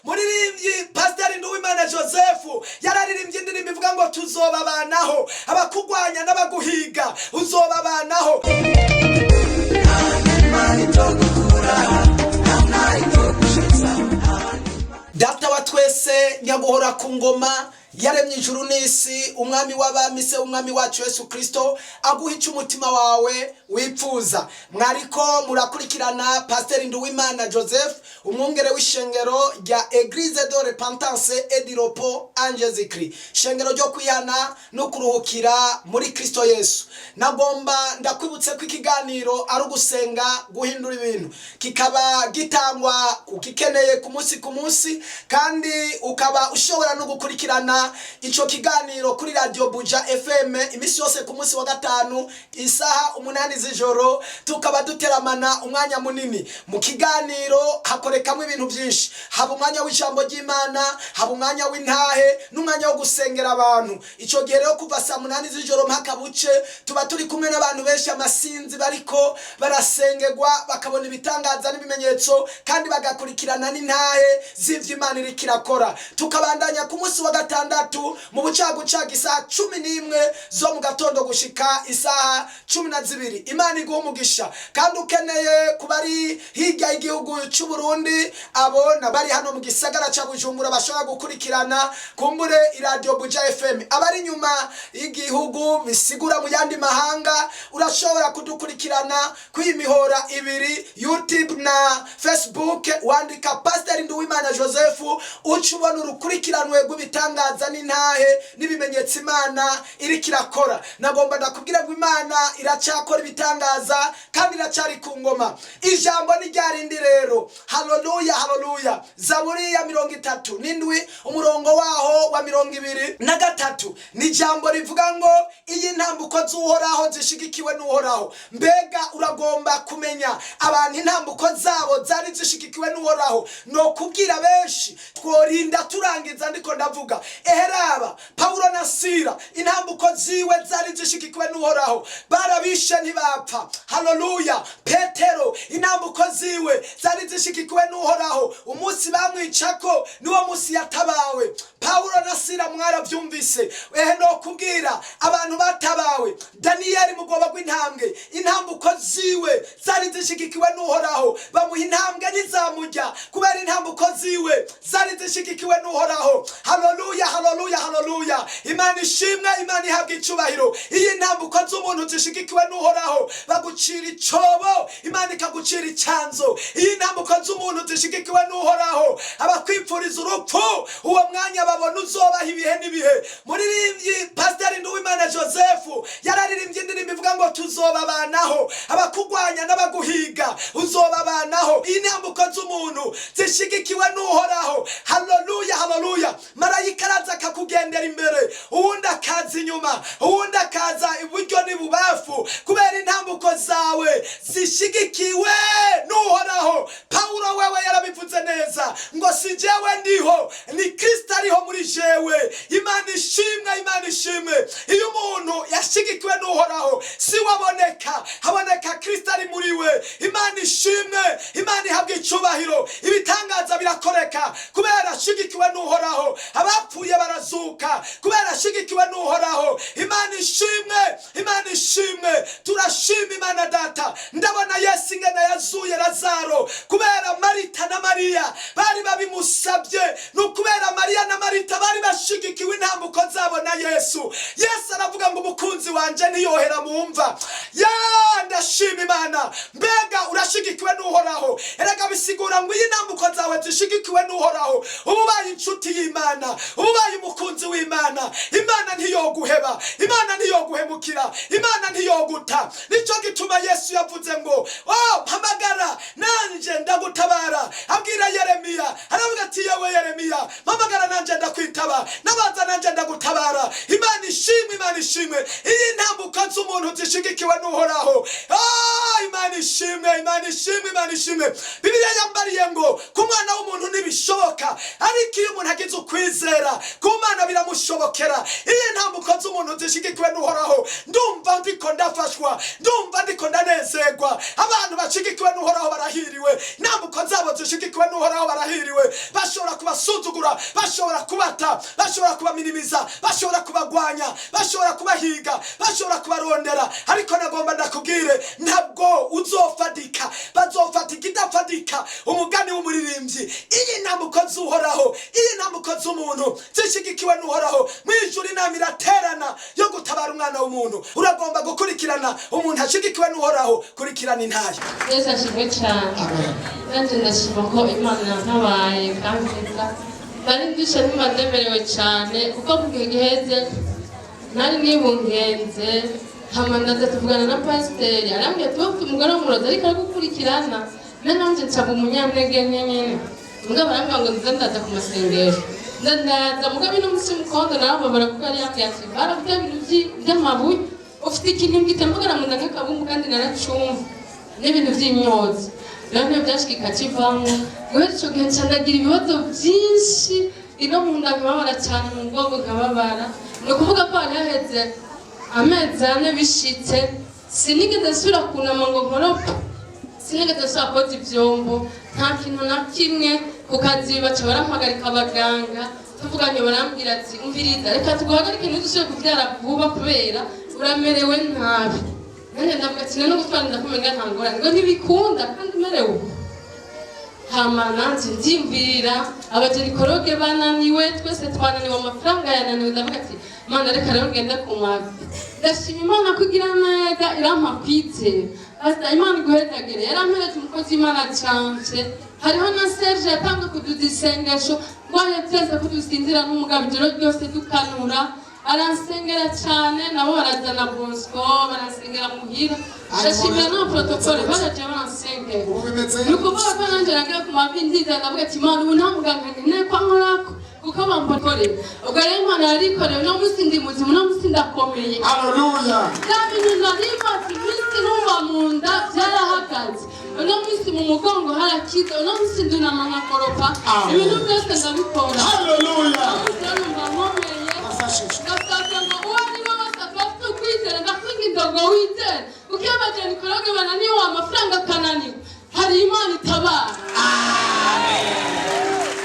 Muririmbyi Pasiteri Nduwimana Joseph yararirimbye indirimbo ivuga ngo tuzobabanaho, abakugwanya n'abaguhiga uzobabanaho. Data wa twese, nyaguhora ku ngoma, yaremye ijuru n'isi, umwami w'abami, se umwami wacu Yesu Kirisito, aguha icyo umutima wawe wipfuza. Mwariko murakurikirana Pasiteri Nduwimana Joseph, umwungere w'ishengero rya Eglise de Repentance et du Repos en Jésus Christ, ishengero ryo kwihana no kuruhukira muri Kristo Yesu. Nagomba ndakwibutse ko ikiganiro ari ugusenga guhindura ibintu, kikaba gitangwa kugikeneye ku munsi ku munsi, kandi ukaba ushobora no gukurikirana ico kiganiro kuri Radio Buja FM iminsi yose ku munsi wa gatanu isaha 8 z'ijoro, tukaba duteramana umwanya munini. Mu kiganiro hakorekamwo ibintu byinshi: haba umwanya w'ijambo ry'Imana, haba umwanya w'intahe n'umwanya wo gusengera abantu. Ico gihe rero, kuva saa 8 z'ijoro mpaka buce, tuba turi kumwe n'abantu benshi, amasinzi, bariko barasengerwa, bakabona ibitangaza n'ibimenyetso, kandi bagakurikirana n'intahe z'ivyo Imana iriko irakora. Tukabandanya ku munsi wa gatandatu mu bucagucaga isaha 11 zo mu gatondo gushika isaha 12. Imana iguha umugisha. Kandi ukeneye kuba ari hirya y'igihugu cy'u Burundi, abo bari hano mu gisagara ca Bujumbura bashobora gukurikirana kumbure iradiyo Buja FM. Abari inyuma y'igihugu, bisigura mu yandi mahanga, urashobora kudukurikirana kuri imihora ibiri, YouTube na Facebook. Wandika Pasiteri Nduwimana Joseph, uca ubona urukurikiranwe rw'ibitangaza n'intahe n'ibimenyetso Imana iriko irakora. Nagomba ndakubwira ngo Imana iracyakora ibitangaza kandi iracyari ku ngoma. Ijambo ni ryarindi rero. Haleluya, haleluya! Zaburi ya 37, umurongo waho wa 23, ni ijambo rivuga ngo iyi ntambuko z'Uhoraho zishigikiwe n'Uhoraho. Mbega uragomba kumenya abantu intambuko zabo zari zishigikiwe n'Uhoraho? No kubwira benshi tworinda turangiza ndiko ndavuga. Eheraba Pawulo na Sira, intambuko ziwe zari zishigikiwe n'Uhoraho, barabishe ntibapfa. Haleluya! Petero, intambuko ziwe zari zishigikiwe n'Uhoraho, umunsi bamwicako niwo munsi yatabawe. Pawulo na Sira mwarabyumvise. Ehe, no kubwira abantu batabawe: Daniyeli mu rwobo rw'intambwe, intambuko ziwe zari zishigikiwe n'Uhoraho, bamuha intambwe ntizamujya kubera intambuko ziwe zari zishigikiwe n'Uhoraho. Haleluya, haleluya, haleluya! Imana ishimwe, Imana ihabwa icubahiro. Iyo intambuko z'umuntu zishigikiwe n'Uhoraho, bagucira icobo, Imana ikagucira icyanzo. Iyo intambuko z'umuntu zishigikiwe n'Uhoraho, abakwipfuriza urupfu uwo mwanya babona uzobaha ibihe n'ibihe. Muririmbyi Pasiteri Nduwimana Joseph yararirimbye indirimbo ivuga ngo tuzobabanaho, abakugwanya n'abaguhiga uzobabanaho. Iyi ntambuko z'umuntu zishigikiwe n'Uhoraho, haleluya, haleluya, marayika araza akakugendera imbere, uwundi akaza inyuma, uwundi akaza iburyo n'ibubafu, kubera intambuko zawe zishigikiwe n'Uhoraho. Pawulo wewe yarabivuze neza ngo si jewe ndiho, ni Kristo ariho muri jewe. Imana ishimwe, Imana ishimwe! Iyo umuntu yashigikiwe n'Uhoraho, si we aboneka, haboneka Kristo ari muri we. Imana ishimwe, Imana ihabwa icubahiro. Ibitangaza birakoreka kubera ashigikiwe n'Uhoraho. Abapfuye barazuka kubera ashigikiwe n'Uhoraho. Imana ishimwe, Imana ishimwe! Turashima Imana Data. Ndabona Yesu ingene yazuye Lazaro kubera Marita na Mariya bari babimusabye. Ni ukubera Mariya na Marita bari bashigikiwe intambuko zabo na Yesu. Yesu aravuga ngo umukunzi wanje ntiyohera mu mva. Ya, ndashima Imana! Mbega urashigikiwe n'Uhoraho? Erega bisigura ngo iyi ntambuko zawe zishigikiwe n'Uhoraho, uba ubaye inshuti y'Imana, uba ubaye umukunzi w'Imana. Imana ntiyoguheba, Imana ntiyoguhemukira, Imana ntiyoguta. Nicyo gituma Yesu yavuze ngo oh, mpamagara nanje ndagutabara. Abwira Yeremiya, aravuga ati yewe Yeremiya, mpamagara nanje ndakwitaba, nabaza nanje ndagutabara. Imana ishimwe, Imana ishimwe! Iyi ntambuko z'umuntu zishigikiwe n'Uhoraho, ah, Imana ishimwe, Imana ishimwe, Imana ishimwe! Bibiliya yambariye ngo ku mwana w'umuntu ntibishoboka, ariko iyo umuntu agize ukwizera Ku Mana biramushobokera. Iyo intambuko z'umuntu zishigikiwe n'Uhoraho, ndumva ndiko ndafashwa, ndumva ndiko ndanezerwa. Abantu bashigikiwe n'Uhoraho barahiriwe. Intambuko zabo zishigikiwe n'Uhoraho, barahiriwe. Bashobora kubasuzugura, bashobora kubata, bashobora kubaminimiza, bashobora kubagwanya, bashobora kubahiga, bashobora kubarondera, ariko nagomba ndakubwire, ntabwo uzofadika, bazofatika idafadika. Umugani w'umuririmbyi: iyi ntambuko z'Uhoraho, iyi ntambuko z'umuntu zishigikiwe n'Uhoraho. Mu ijuru inama iraterana yo gutabara umwana w'umuntu. Uragomba gukurikirana umuntu ashigikiwe n'Uhoraho, kurikirana intayo. Yesu ashimwe cyane. Nanjye ndashima ko Imana yantabaye ikankiza. Nari ndushe, numva ndemerewe cyane, kuko mu gihe giheze nari nibungenze. Hama ndaza tuvugana na pasiteri, arambwira ati: "Wowe ufite umugore w'umurozi ariko aragukurikirana." Nanjye nsaba umunyantege nke nyene, mugabo arambwira ngo nze ndaza ku masengesho. Nza ndaza, mugabo ino munsi y'umukondo narababara, kuko yari yambwiye ati: "Barabya ibintu by'amabuye, ufite ikintu gitembagara mu nda nk'akabumbu." Kandi naracumva n'ibintu by'imyotsi. Rero niyo byashika ikakivamo. Guhera ico gihe nca ndagira ibibazo byinshi ino mu nda, nkababara cyane, mu mugongo nkababara. Ni ukuvuga ko hari haheze amezi 4 bishitse, sinigeze nsubira kunama ngo nkorope, sinigeze nsubira koza ivyombo, nta kintu na kimwe. Ku kazi baca barampagarika. Abaganga tuvuganye barambwira ati: "Umviriza, reka tuguhagarike, ntidusubire kuvyara vuba kubera uramerewe nabi." Nanjye ndavuga ati: "No gutwara ndakumenga nta ngorane." Ngo ntibikunda kandi umerewe uko. Hama nanje ndiyumvira, abagynécologue bananiwe, twese twananiwe, amafaranga yananiwe. Ndavuga ati: "Mana, reka rero ngende ku mavi." Ndashima Imana ko igira neza, irampa kwizera. Pastor, Imana iguhezagire. Yaramperetse umukozi w'Imana canje. Hariho na Serge yatanga kuduza isengesho ngwaye, byose ko dusinzira n'umugabo ijoro ryose dukanura. Aransengera cyane, nabo barazana Bosco baransengera muhira. Ndashimira n'aba protocole baraje baransengera. Ubu bimeze? Ni ukuvuga ko nanjye nagiye ku mavi nziza, ndavuga ati: "Imana, ubu nta muganga nkeneye ko ankorako kuko bambakorera." Ubwo rero Imana yarikoreye. Uno munsi ndi muzima, uno munsi ndakomeye. Haleluya. Bya bintu nari maze iminsi numva mu nda byarahagaze. Uno munsi mu mugongo harakize. Uno munsi ndunama nkakoropa. Amen. Ibintu byose ndabikora. Haleluya. Uno munsi rero numva nkomeye. Afashijwe. Ndasabye ngo uwo ari we wese afite ukwizera, ndakwinginze ngo wizere, kuko iyo abagynécologue bananiwe, amafaranga akananiwe, hari Imana itabara.